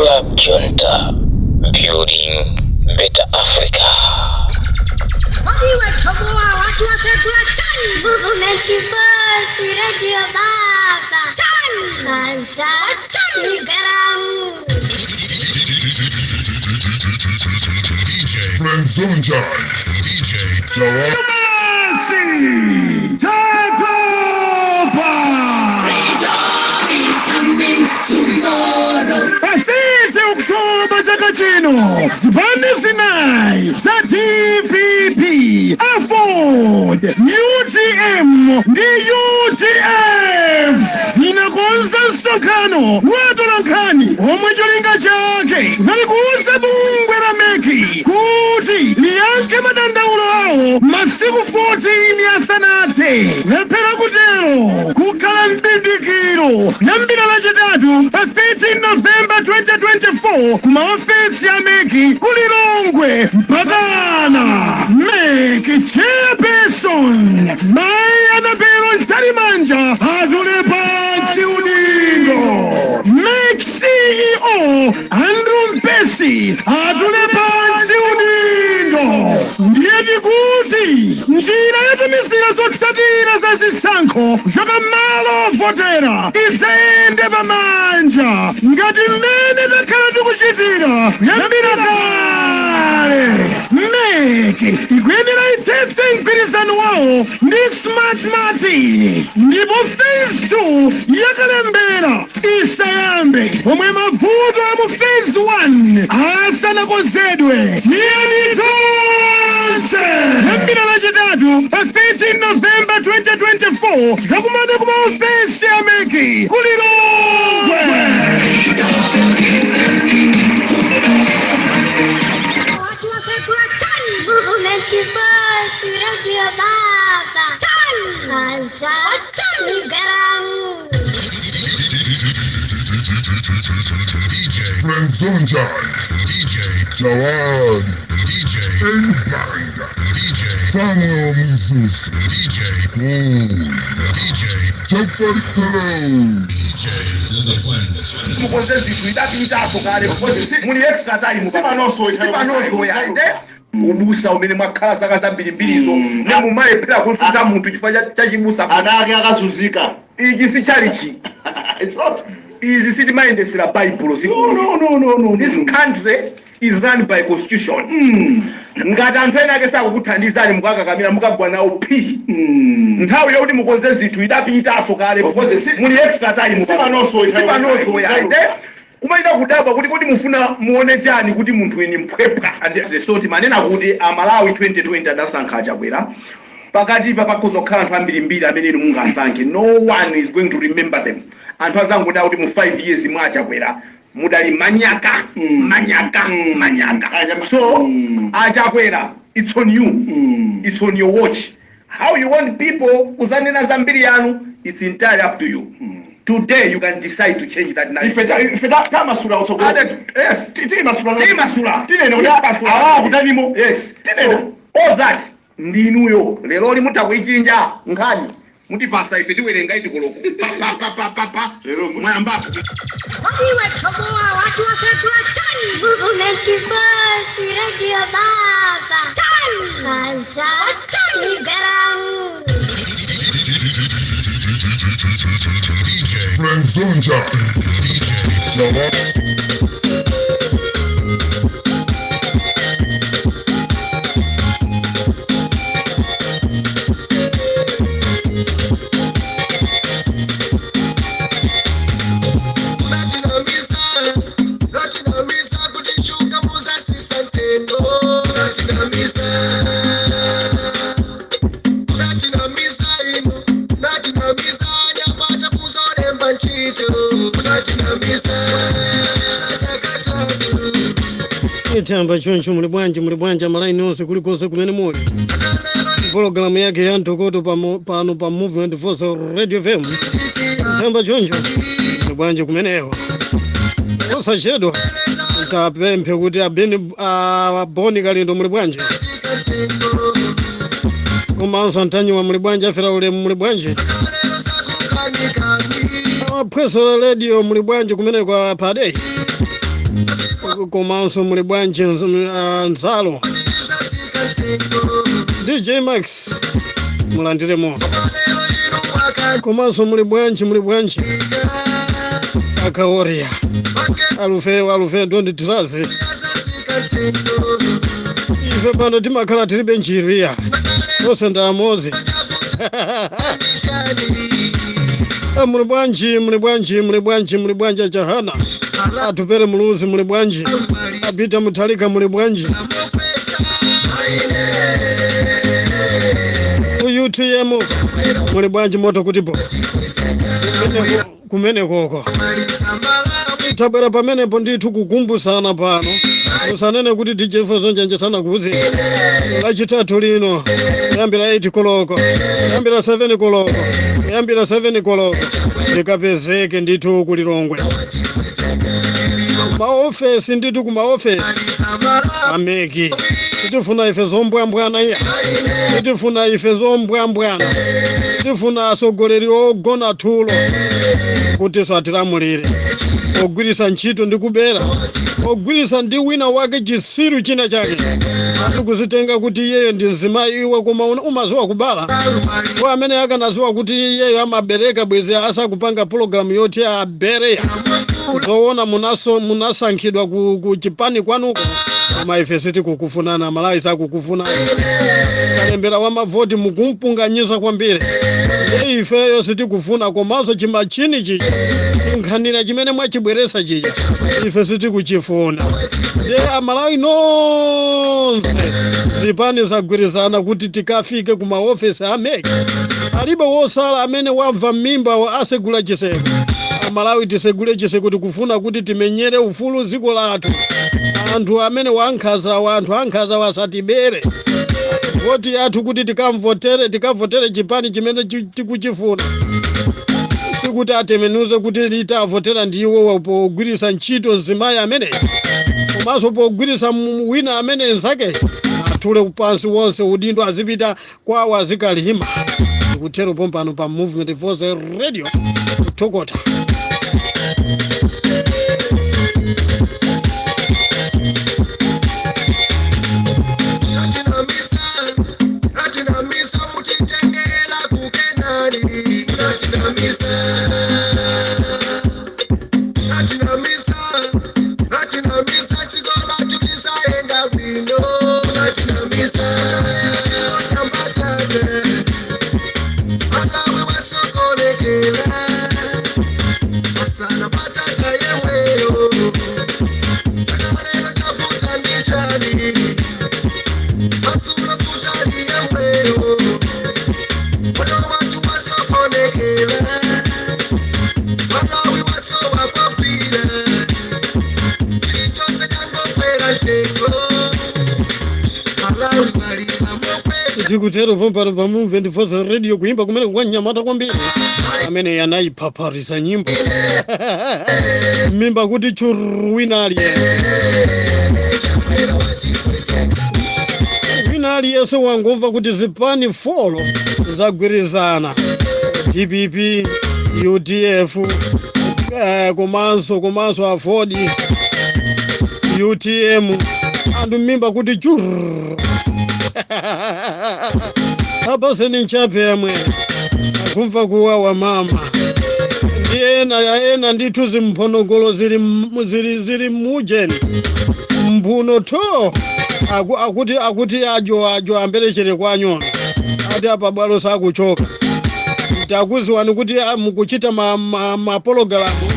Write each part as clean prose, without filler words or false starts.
Club Junta, building better Africa. Iwe chomoa watu wasegula chani. Movement Boss Radio Baba. Chani. Kaza Garamu. DJ Frenzonja. DJ Jawad. Messi! Tatopa! Pa 30 October chaka chino, zipani zinayi za DPP, AFORD, UTM ndi UDF zinakonza msonkhano wa atolankhani omwe cholinga chake kunali kuuza bungwe la MEC kuti liyankhe madandaulo awo masiku 14 asanathe. Kulephera kutero kukhala mbindikiro kuyambira Lachitatu pa 13 November 2024 ku maofesi a MEC ku Lilongwe mpakana MEC chairperson Mayi Annabel Mtalimanja atule pansi udindo, MEC CEO Andrew Mpesi atule pansi udindo. Ndiye tikuti njira yotumizira zotsatira za zisankho kuchoka malo ovotera idzayende pamanja ngati mmene takhala tikuchitira kuyambira kale. MEC ikuyenera ithetse mgwirizano wawo ndi Smartmatic ndipo phase 2 yakalembera isayambe pomwe mavuto a mu phase 1 asanakonzedwe. Tiyeni tonse kuyambira Lachitatu pa 13 November 2024 tikakumane ku maofesi a MEC ku Lilongwe. Watu wasegula chani. Movement Boss Radio Baba. Chani. Kaza Garamu. DJ Frenzonja. DJ Jawad. DJ Mbanga. DJ Samuel Misusi. DJ Cool. DJ Jeffrey Hello. DJ The Cleanse. Mukonze zinthu idapitaso kale, muli extra time sipanoso yaende ubusa umene mwakhala zaka zambirimbirizo ne mumalephera kusuta munthu chifukwa cha chibusa. Ana ake akazunzika. Ichi si chalichi. It's not. Izi sitimayendesera Baibulo. No, no, no, no, no. This country is run by constitution. Ngati anthu ena ake sakukuthandizani, mukakakamira, mukagwa nawo p Nthawi yakuti mukonze zinthu idapitaso kale. Of course, Muli extra time. Sipanoso. Sipanoso yaende kumaita kudabwa kuti mufuna muone chani kuti munthu ini mphwepwa. So timanena kuti Amalawi 2020 adasankha Achakwera. Pakatipa pakhoza kukhala anthu ambirimbiri amene inu mungasankhe. No one is going to remember them. Anthu azangoda kuti mu 5 years mwa Achakwera mudali manyaka, manyaka, manyaka. So Achakwera, it's on you. It's on your watch. How you want people kuzanena zambiri yanu, it's entirely up to you. Today you can decide to change that narrative. Ife tamasula kutsogolo. Yes. Timasula. Timasula. Tinene kuti Timasula. awa kutanimo. Yes. Tinene. So all that ndinuyo. Lero mutha kuichinja nkhani, mutipasa ife tiwerenga itikoloko pa pa pa pa pa. Lero Mwayambapo. Iwe chomoa watu wasegula chani. Movement Boss Radio Baba. Chani. Kaza Garamu. DJ Frenzonja. DJ Jawad. Unachinamisa, unachinamisa kuti shuga muzasisa ntendo. Unachinamisa, unachinamisa inu, unachinamisa anyamata kuzolemba ntchito. Unachinamisa chakatatu. Itamba choncho. Muli bwanji? Muli bwanji amalaini onse kulikonse kumene muli? Pologalamu yake ya Mtokoto pano pa Movement Force Radio FM. Itamba choncho, muli bwanji kumeneko? Osachedwa tapemphe kuti abeni aboni Kalindo, muli bwanji? Komanso Antanyiwa, muli bwanji? Afera ulemu, muli bwanji? Aphweso Radio, muli bwanji kumeneko? Padei Komanso muli bwanji nzalo DJ Max, mulandire moni. Komanso muli bwanji, muli bwanji akaoria alufeyo, alufeyo, don't trust. Ife pano timakhala tilibe njiru iya, tonse ndi amodzi. Muli bwanji, muli bwanji, muli bwanji, muli bwanji achahana Atupele Muluzi, muli bwanji apita Muthalika, muli bwanji UTM, muli bwanji? Moto kutipo kumene koko tabwera pamenepo ndithu kukumbusana pano. Usanene kuti DJ Fazonjanje sanakuuze. Lachitatu lino kuyambira 8 koloko, kuyambira 7 koloko, kuyambira 7 koloko ndikapezeke ndithu kulilongwe maofesi, ndithu kumaofesi a MEC. Titifuna ife zombwambwana iya, titifuna ife zombwambwana, titifuna atsogoleri ogona tulo kuti atilamulire, ogwirisa ntchito ndi kubera, ogwirisa ndi wina wake chisiru china chake tikuzitenga kuti iyeyo ndi mzimayi. Iwe koma umaziwa kubala kwa amene akanaziwa kuti iyeyo amabereka bwezi asakupanga pologalamu yoti abereya. Zoona munasankhidwa ku chipani kwanuko, koma ife sitikukufunana, Malawi sakukufunana. Kalembera wa mavoti mukumpunganyiza kwambiri, ndiye ifeyo sitikufuna. Komanso chimachini chija chinkhanira chimene mwachibweresa chija ife sitikuchifuna. Ndiye Amalawi nonse, zipani zagwirizana kuti tikafike ku maofesi a MEC. Alibe wosala amene wabva m'mimba asegula chiseko. Amalawi, tisegule chiseko, tikufuna kuti timenyere ufulu dziko lathu. Anthu amene wankhaza, anthu ankhaza wasatibere voti yathu kuti tikamvotere, tikavotere chipani chimene tikuchifuna. Sikuti atemenuze kuti litavotera ndiwo pogwirisa ntchito mzimayi ameneyi komanso pogwirisa wina amene nzake. Atule pansi wonse udindo, azipita kwawo azikalima. Ndikutero pompano pa Movement Force Radio kutokota. Achinamisa muchitengera kukenani. Achinamisa, achinamisa, achinamisa, chikola chitisaenda bwino. Achinamisa nyambatate Malawi wasokonekera asana patata yemweyo akalero tafuta ndichani matsula futali yemweyo moyo watu wasokonekera Malawi wasowa papira chilichonse changokwera mtengo Malawi walira mokweza. Tikutero pompano pa Movement Force Radio, kuimba kumene kwanyamata kwambiri amene anayiphaphariza nyimbo mimba kuti churu. Wina aliyense, wina aliyense wangomva kuti zipani four zagwirizana, DPP, UDF, komanso AFORD, UTM, anthu mimba kuti churu. Apaseni nchape yamwe akumva kuwawa mama. Ndi ena ena ndithu zimphonongolo zili zili mujeni mphuno to akuti ajo amberechere kwanyono ati apa bwalo sakuchoka. Takuziwani kuti mukuchita mapologalamu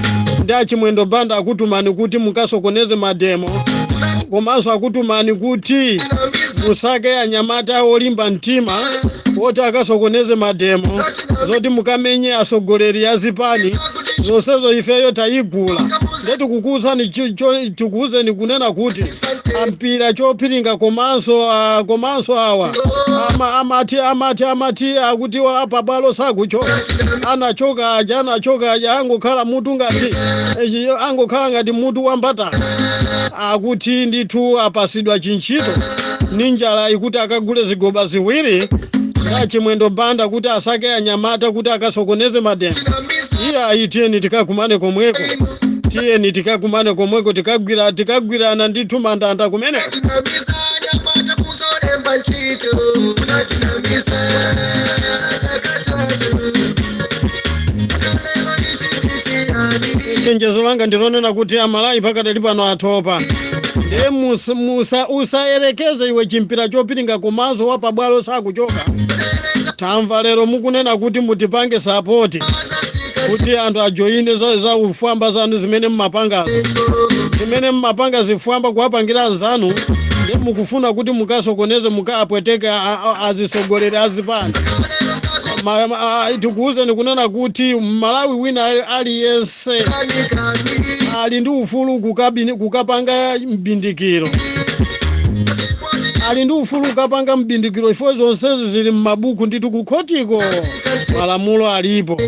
ndi achimwendo Banda, akutumani kuti mukasokoneze mademo, komanso akutumani kuti musake anyamata olimba mtima oti akasokoneze mademo, zoti mukamenye asogoleri a zipani zonsezo ifeyo tayigula. Nde tikukuwuzani tikuwuzeni kunena kuti ampira chophiringa komanso awa amati akuti apa bwalo sakuchoka. Anachoka aja, anachoka aja, angokhala mutu ngati angokhala ngati mutu wa mbatata. Akuti ndithu apasidwa chintchito ni njala ikuti akagule zigoba ziwiri nga Chimwendo Banda kuti asake anyamata kuti akasokoneze mademo. Iye ayitiyeni tikakumane komweko. Tiyeni tikakumane komweko, tikagwira, tikagwirana ndithu mandanda kumeneko. Tinamisa nyamata kuzolemba ntchito, unatinamisa katatu akalelo ichipitiyani. Chenjezo langa ndilonena kuti Amalawi pakadali pano atopa. Ndiye musa usayerekeze iwe chimpira chopiringa komanso wapabwalo sakuchoka. Tamva lero mukunena kuti mutipange support kuti anthu ajoine za ufwamba zanu zimene mmapangazo, zimene mmapanga zifwamba kuwapangira anzanu. Ndiye mukufuna kuti mukasokoneze, mukaapweteke azisogolere azipani. Tikuwuzeni kunena kuti Malawi wina aliyense ali ndi ufulu kukapanga mbindikiro, ali ndi ufulu kukapanga mbindikiro, ifo zonsezi zili m'mabuku ndithu, kukhotiko malamulo alipo.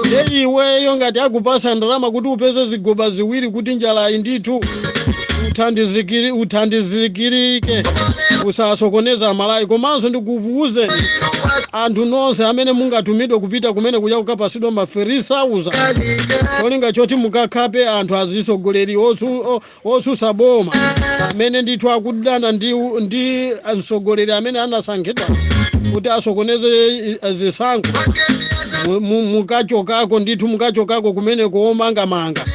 Nde iweyo ngati akupasa ndalama kuti upeze zigoba ziwiri kuti njalayi ndithu uthandizikirike, usasokoneza Amalawi. Komanso ndikuwuzeni anthu nonse amene mungatumidwe kupita kumene kuja kukapasidwa ma 3000 cholinga choti mukakhape anthu azisogoleri osusa boma amene ndithu akudana ndi mtsogoleri amene anasankhidwa kuti asokoneze zisankho, mukachokako ndithu, mukachokako kumeneko omangamanga,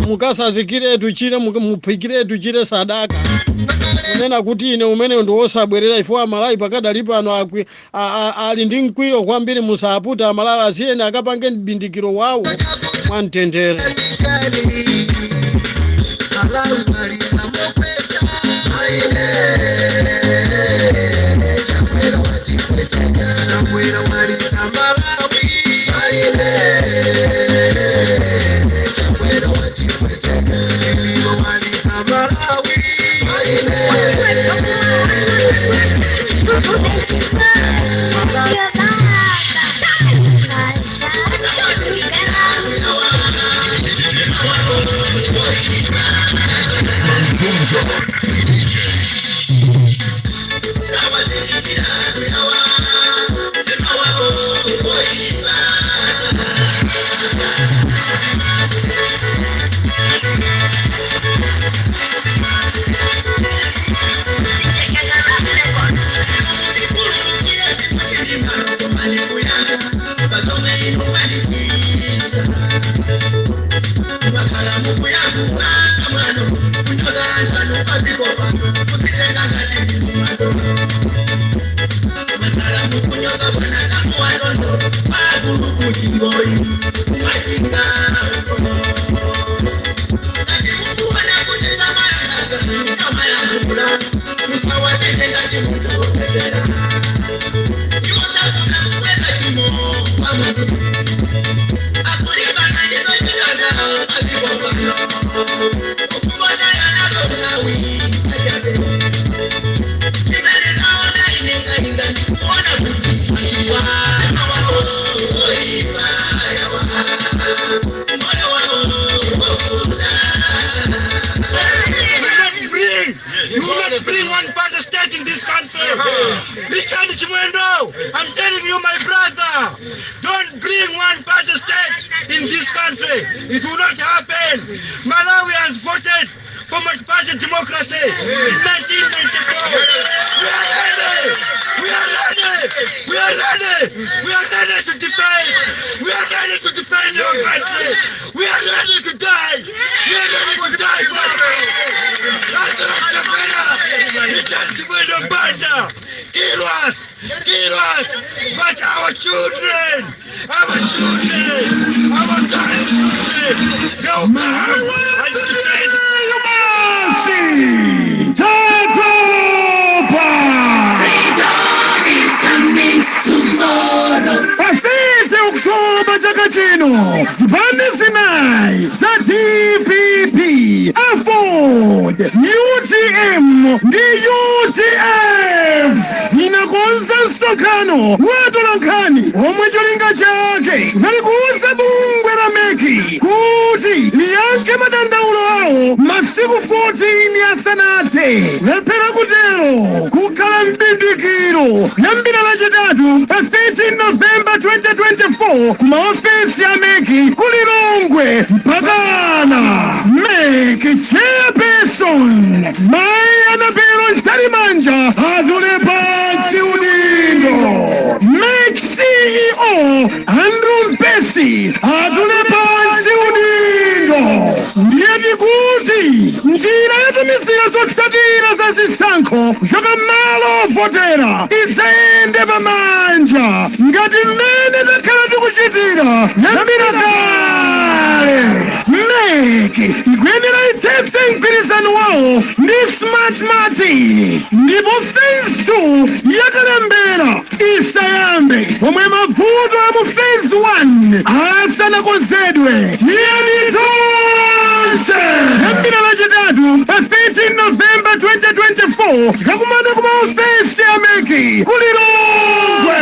mukasazikiretu chire, muphikiretu chire sadaka kunena kuti ine umene ndi wosabwerera. Ifo Amalawi pakadali pano ali ndi mkwiyo kwambiri. Musaputa Amalawi, asiyeni akapange mbindikiro wawo mwamtendere. Malawi malira mokweza aine Chakwera wachipweteka, Chakwera walisa Malawi aine Chakwera wachipweteka, ilimo walisa Malawi aine Radio Baba. You will not bring one party state in this country. Richard Chimwendo, I'm telling you, my brother, don't bring one party state in this country. It will not happen. Malawians voted for multi-party democracy in 1994. We are ready. We are ready. We are ready. We are ready to defend. We are ready to defend our country. We are ready to die. We are ready to die for it. Lazarus Chakwera, Richard Chimwendo Banda, kill us, kill us. But our children, our children, our grandchildren, they'll come and defend. Basi tatopa. Pa 30 Oktoba chaka chino, zipani zinayi za DPP, AFORD, UTM ndi UDF zinakonza msonkhano watola nkhani omwe cholinga chake kunali kuuza bungwe la MEC kuti liyankhe madandaulo awo. Masiku 14 asanathe. Kulephera kutero kukhala m'bindikiro kuyambira Lachitatu pa 13 November 2024 ku maofesi a MEC ku Lilongwe mpakana MEC chairperson Mayi Annabel Mtalimanja atule pansi udindo. MEC CEO Andrew Mpesi atule pansi udindo. Ndiye tikuti njira yotumizira zotsatira za zisankho kuchoka malo ovotera idzayende pamanja ngati mmene takhala tikuchitira kuyambira kale. MEC ikuyenera ithetse mgwirizano wawo ndi Smartmatic ndipo phase 2 yakalembera isayambe pomwe mavuto a mu phase 1 asanakonzedwe. Tiyeni tonse kuyambira Lachitatu pa 13 November 2024 tikakumana ku maofesi a MEC ku Lilongwe.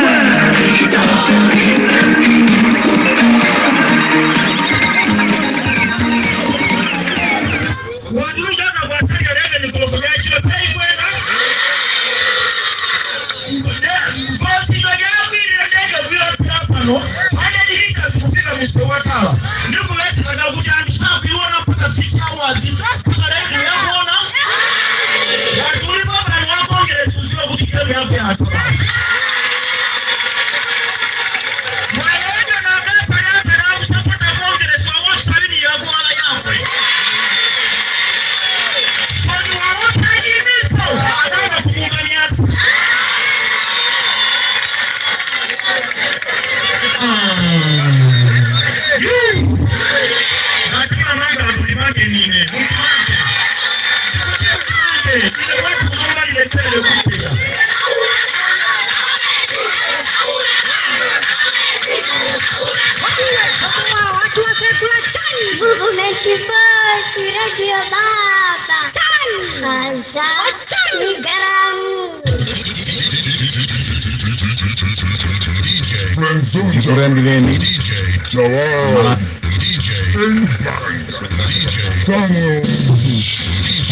Watu wasekula chani. Movement Force Radio Baba. Chani. Haza Garamu. DJ Franzunja. Ndikulandireni. DJ Jawad. DJ DJ Samuel. DJ DJ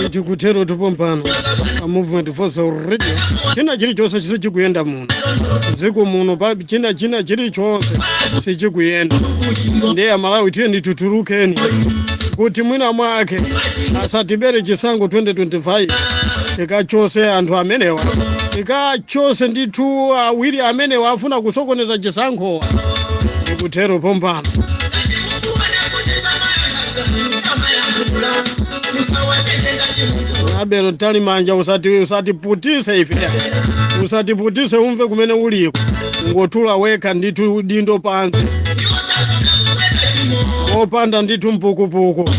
Ndikutero tupompano pa Movement Force Radio. China chilichonse sichikuyenda muno dziko muno, pa china chilichonse sichikuyenda. Ndiye Amalawi, tiye nditutulukeni kuti mwina mwake asatibere chisankho 2025. Tikachose anthu amenewa, tikachose ndithu awiri amenewa afuna kusokoneza chisankhowa. Ndikutero pompano. Abelo Mtalimanja, usati usatiputise ife, usatiputise. Umve kumene uliko, ngotula wekha ndithu udindo pansi opanda ndithu mpukupuku,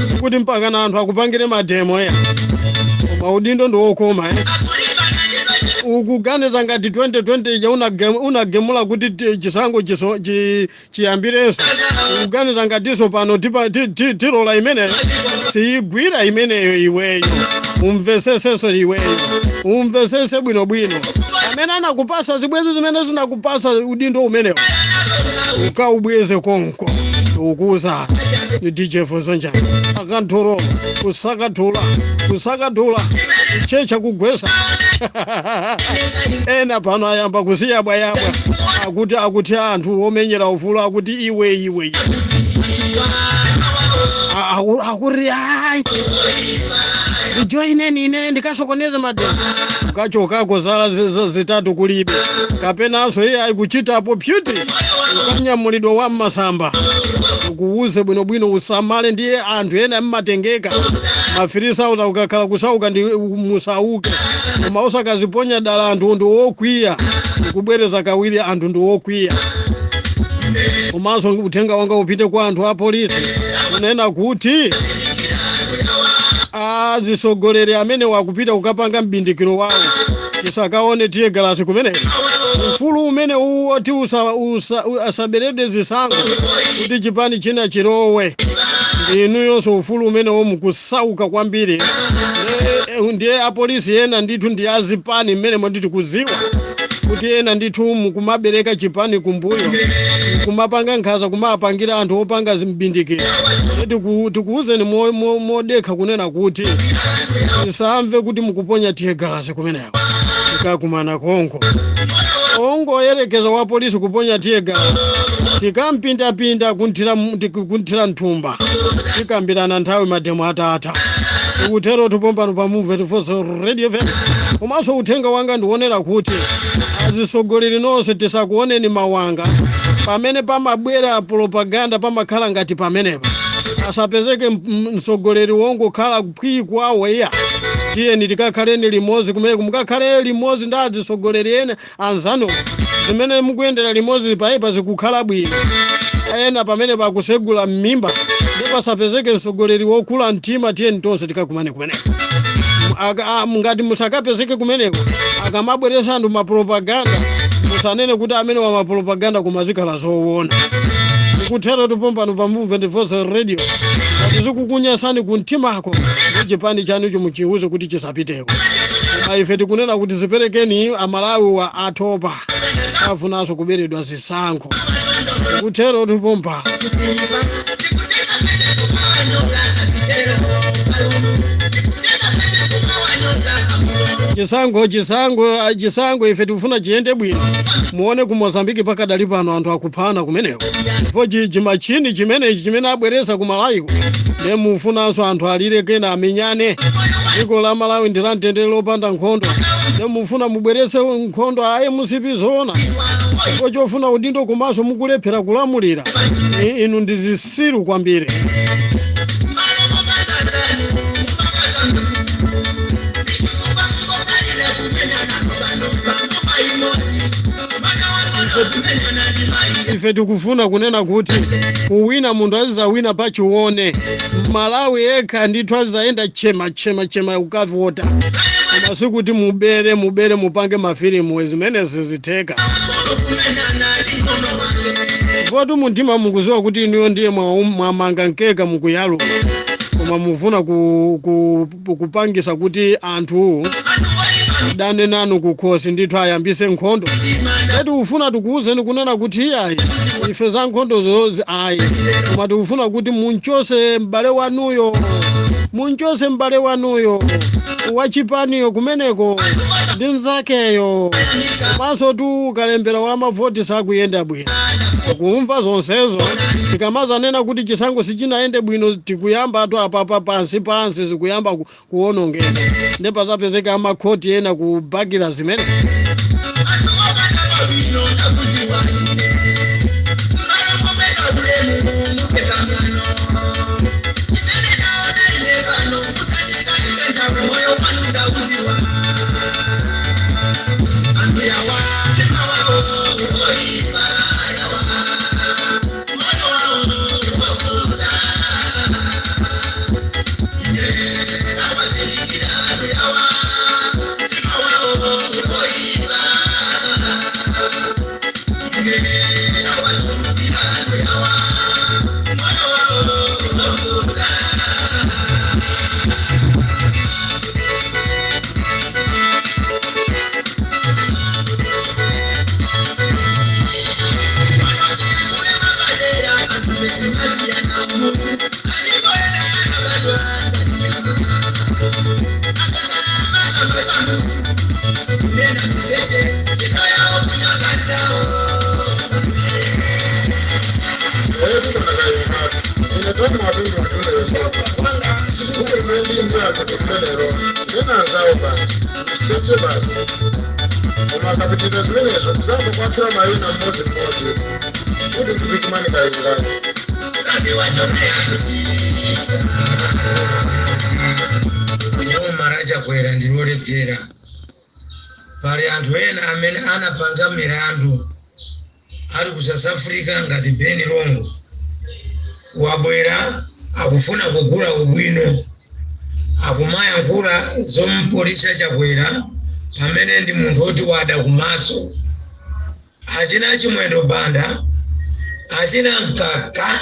sikuti mpakana anthu akupangire mademo ya, koma udindo ndi wokoma eh. Ukuganiza ngati 2020 ija unagemula kuti chisankho chiyambirenso, ukuganiza ngatinso pano tilola imeneyo? Siyigwira imeneyo. Iweyo umvesesenso, iweyo umvesese bwinobwino. Amene anakupasa zibwezi zimene zinakupasa udindo umenewo, ukaubweze konko. Ukuza ni DJ Fozonja akanthoro kusakathula kusakathula checha kugwesa. Ena pano ayamba kusiyabwayabwa, akuti anthu omenyera ufulu akuti iwe iwe akuti ayi, ndijoineni ine ndikasokoneze mademo. Ukachokako zala zitatu kulibe, kapenanso iye ayikuchitapo pyuti, ukanyamulidwa wa mmasamba. Ukuuze bwinobwino, usamale. Ndiye anthu ena mmatengeka mafirisauta. Ukakhala kusauka ndi musauke, koma usakaziponya dala. Anthu ndi wokwiya, ukubwereza kawiri, anthu ndi wokwiya. Komanso uthenga wanga upite kwa anthu a polisi kunena kuti azisogoleri amene wakupita kukapanga mbindikiro wawo, tisakaone tear gas kumeneko. Ufulu umene uwo ti asaberedwe zisankho kuti chipani china chilowe, inuyonso ufulu umenewo mukusauka kwambiri. Ndiye apolisi ena ndithu ndi azipani mmenemo, ndithu kuziwa kuti ena ndithu mukumabereka chipani kumbuyo, kumapanga nkhanza, kumapangira anthu opanga zimbindikiro. Tikuwuzeni modekha kunena kuti tisamve kuti mukuponya tear gas kumeneko. Tikakumana konko, ongoyerekeza wa polisi kuponya tear gas, tikampindapinda kunthira nthumba. Tikambirana nthawi ma demo atatha. Tikutero tupompano pa Movement Force Radio FM. Komanso uthenga wanga ndionera kuti azisogoleri nonse, tisakuoneni mawanga. Pamene pamabwera propaganda pamakhala ngati pamenepa, asapezeke mtsogoleri wongokhala phwi kwawo, iya. Tiyeni tikakhaleni limodzi kumene mukakhale limodzi ndi azisogoleri ena anzanu. Zimene mukuyendera limodzi paipa zikukhala bwino. Ena pamene pakusegula m'mimba, ndipo pasapezeke mtsogoleri wokula mtima. Tiyeni tonse tikakumane kumeneko. Ngati musakapezeke kumeneko, akamabweresa anthu mapropaganda, musanene kuti amene wa mapropaganda, koma zikhala zoona. Ndikuthero tupompano pa Movement Force Radio. Ngati zikukunyasani kumtimako, ndi chipani chanucho muchiuze kuti chisapiteko. Koma ife tikunena kuti ziperekeni. Amalawi wa atopa, afunanso kuberedwa zisankho. Ndikuthero tupompa. Chisankho, chisankho, chisankho, ife tikufuna chiyende bwino. Muone ku Mozambiki, pakadali pano anthu akuphana kumeneko chifo chimachini chimenechi chimene abweresa ku Malawiko. Ne mufunanso anthu alire kena amenyane? Dziko la Malawi ndi la mtendere lopanda nkhondo, ne mufuna mubwerese nkhondo a MCP? Zoona, chifo chofuna udindo komanso mukulephera kulamulira? Inu ndi zisiru kwambiri. Ife tikufuna kunena kuti kuwina, munthu azizawina pachione. Malawi yekha ndithu azizayenda chema chema chema kukavota, koma sikuti mubere, mubere, mupange mafilimu, zimene zizitheka. Votu muntima mukuziwa kuti inuyo ndiye mwamanga mkeka mukuyaluka, koma mufuna kupangisa kuti anthu dane nanu kukhosi ndithu, ayambise nkhondo. Tikufuna tikuwuzeni kunena kuti iyayi, ife za nkhondo zozi ayi, koma tikufuna kuti munchose m'bale wanuyo, munchose m'bale wanuyo wachipaniyo kumeneko ndi mzakeyo. Komanso tu kalembera wa mavoti sakuyenda bwino. Kumva zonsezo, tikamazanena kuti chisankho sichinayende bwino, tikuyamba tu apapa pansi pansi zikuyamba kuwonongeka, ndi pazapezeka amakhoti ena kubakira zimene. Koma zimenezo kuzamba kwathira mayina mmodzimmodzi kuti ndizikumani kayingani. Boma laChakwera ndilolephera. Pali anthu ena amene anapanga milandu. Ali ku South Africa ngati Ben Longwe wabwera akufuna kugula ubwino, akumayankhula zompolisa Chakwera pamene ndi munthu woti wada kumaso. Achina Chimwendo Banda, achina Mkaka,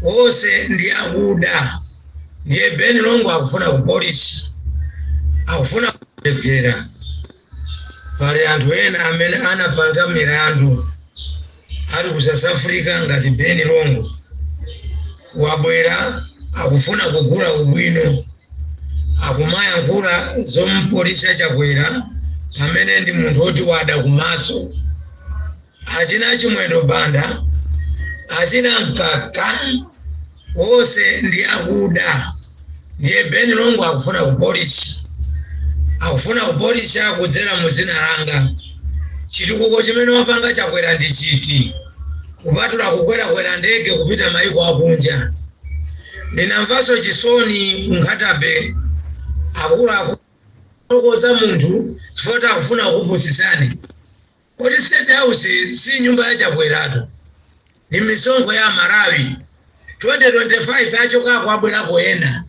wonse ndi akuda. Ndiye Ben Longwe akufuna kupolisi, akufuna kulephera. Pali anthu ena amene anapanga milandu ali ku South Africa ngati Ben Longwe wabwera akufuna kugula ubwino, akumayankhula zompolisa Chakwera pamene ndi munthu woti wada kumaso. Achina Chimwendo Banda, achina Mkaka, wonse ndi akuda. Ndiye Ben Longwe akufuna kupolisi, akufuna kupolisa kudzera mu dzina langa. Chitukuko chimene wapanga Chakwera ndi chiti, kupatula kukwerakwera ndege kupita maiko akunja? Ndinamvanso chisoni ku Nkhata Bay, akuluakulu munthu chifukwa akufuna kukupusisani. Kodi State House si nyumba ya Chakweratu? Ndi misonkho ya Malawi. 2025 achokako, abwerako ena.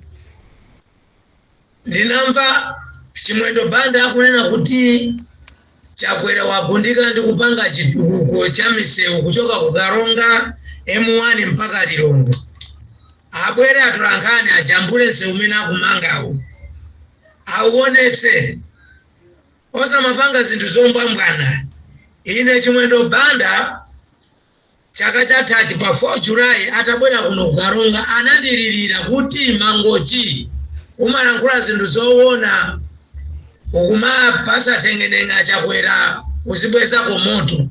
Ndinamva Chimwendo Banda akunena kuti Chakwera wagundika ndi kupanga chitukuko cha misewu kuchoka ku Karonga M1 mpaka Lilongwe. Abwere atolankhani, ajambule msewu umene akumangawo, auonetse. Osamapanga zinthu zombwambwana. Ine Chimwendo Banda, chaka chathachi pa 4 July atabwera kuno kuKaronga, anandilirira kuti, "Mangochi, umalankhula zinthu zoona, ukumapasa thengenenge aChakwera, uzibwezako moto."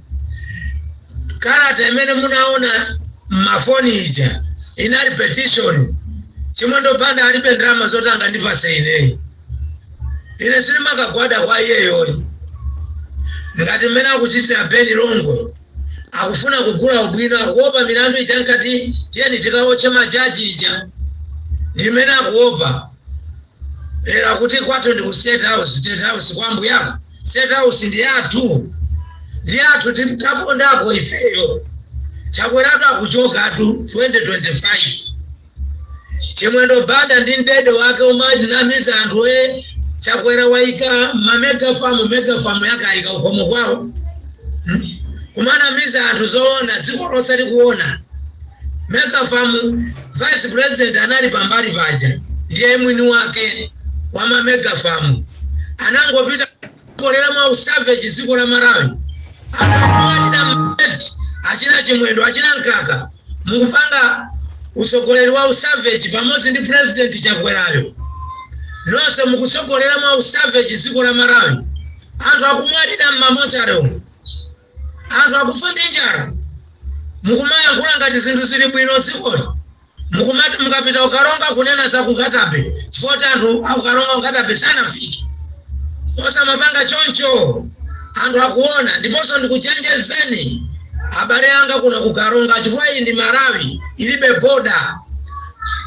Kalata imene munaona mmafoni ija inali petition. Chimwendo Banda alibe ndalama zoti angandipase ineyi. Ine silimakagwada kwa iyeyoyi ngati mmene akuchitira Ben Longwe. Akufuna kugula ubwino, akuopa milandu ija nkati tiyeni tikawotche majaji ija, ndimene akuopa. Era kuti kwathu ndi ku State House. State House kwa mbuyako? State House ndi yathu, ndi yathu, tikapondako ifeyo. Chakweratu akuchokatu 2025. Chimwendo Banda ndi mdede wake umanamiza anthu e Chakwera waika ma mega farm. Mega farm yake ayika ukhomo kwawo? Kumanamiza anthu zoona, dziko lonse likuona. Mega farm, vice president anali pambali paja, ndiye mwini wake wa ma mega farm. Anangopita kolera mwa usavage dziko la Malawi. Anthu achina Chimwendo, achina Mkaka, mukupanga utsogoleri wa usavage pamodzi ndi President Chakwerayo. Nonse mukutsogolera mwa usavage dziko la Malawi. Anthu akumwalira m'mamochare umu, anthu akufa ndi njala, mukumayankhula ngati zinthu zili bwino dzikoli. Mukumati mukapita uKaronga kunena za kuNkhata Bay chifukwa kuti anthu akuKaronga kuNkhata Bay sanafike. Osamapanga choncho, anthu akuona. Ndiponso ndikuchenjezeni abale anga kuno kuKaronga, chifukwa iyi ndi Malawi, ilibe border.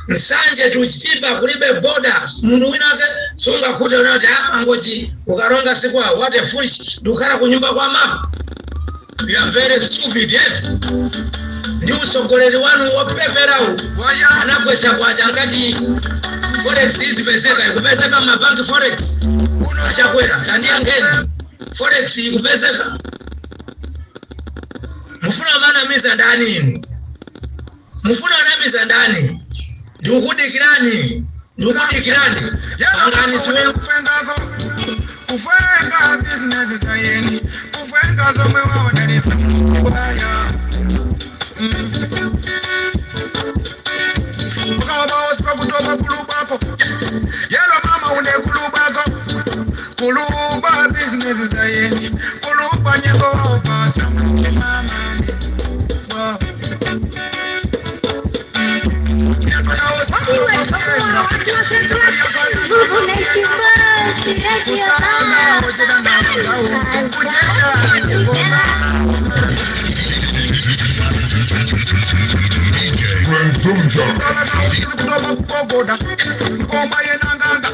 Nsanje to Chitipa kulibe border. Munthu wina ake sungakhute unati amangochi uKaronga sikwawo. What a foolish! Ndikukhala kunyumba kwa mama. You are very stupid yet. Ndi utsogoleri wanu wopeperawu, anagwetsa kwacha ngati forex izipezeka. Ikupezeka m'mabanki forex? Achakwera, tandiyankheni, forex ikupezeka? Mufuna manamiza ndani inu? Mufuna anamiza ndani? Ndikukudikirani, ndikukudikirani, pangani ziwe. Kufengako, kufenga bizinesi zayeni, kufenga zomwe waonelesa Mulungu waya. Ukawabaosika kutoka kulubako yelo mama une kulubako, kuluba bizinesi zayeni, kuluba nyengo waupatsa Mulungu mamani. Wow. Iwe tokowa Vuvu 94 Radio Baba. Kutoka kukogoda ngoma yenanganga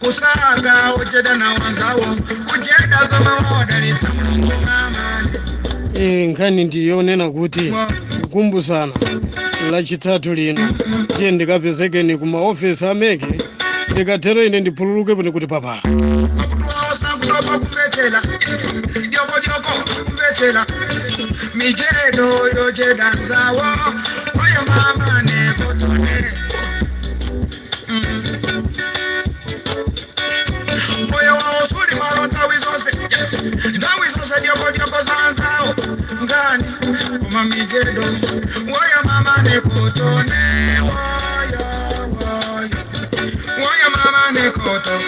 kusaka ucheda na wanzawo, kucheda zoma wodalitsa Mulungu mamani. Nkhani ndiyonena kuti kukumbusana Lachitatu lino, tiye ndikapezekeni ku maofesi a MEC. Ndikatero ine ndiphululuke pano kuti papa. Kutopa kumvetsera dyokodyoko, kumvetsera mijedo yochedanzawo oyo mama nekotone. Moyo wawo suli malo nthawi zonse, nthawi zonse dyokodyoko zanzawo ngani koma mijedo woyo mama nekotone, woyo woyo woyo mama nekoto.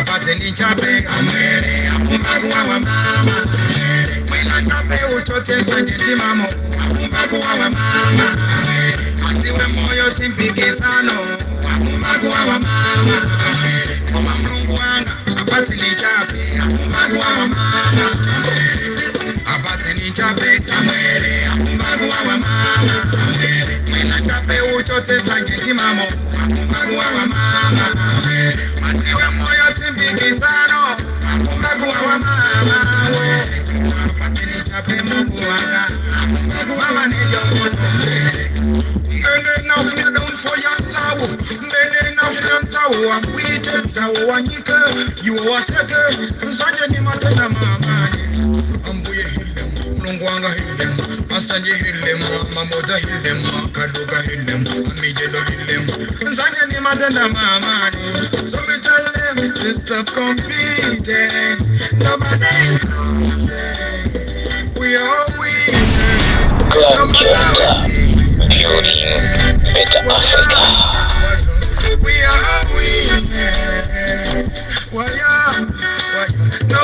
Apatse ndichape amwere akumba kuwawa mama, mwina chape uchote nsanje timamo akumba kuwawa mama, atiwe moyo simpikisano akumba kuwawa mama, koma Mulungu wanga apatse ndichape akumba kuwawa mama, apatse ndichape amwere akumba kuwawa mama, mwina chape uchote nsanje timamo akumba kuwawa mama, atiwe moyo simpikisano akumba kuwawa mama, apatse ndichape Mungu wanga akumba kuwawa nejokoto. Mbende nafunya down for yanzawo, mbende nafunya nzawo amwite nzawo wanyike iwo waseke nsanje ni matenda mamani ambuye hilem Mulungu wanga hilem asanje hilem mamoza hilem kaduka hilem amijelo hilem nsanje ni matenda mamani. So me tell them to stop competing, nobody is losing, we are winning. Club Junta, building better Africa. We are winning. Waya, waya. No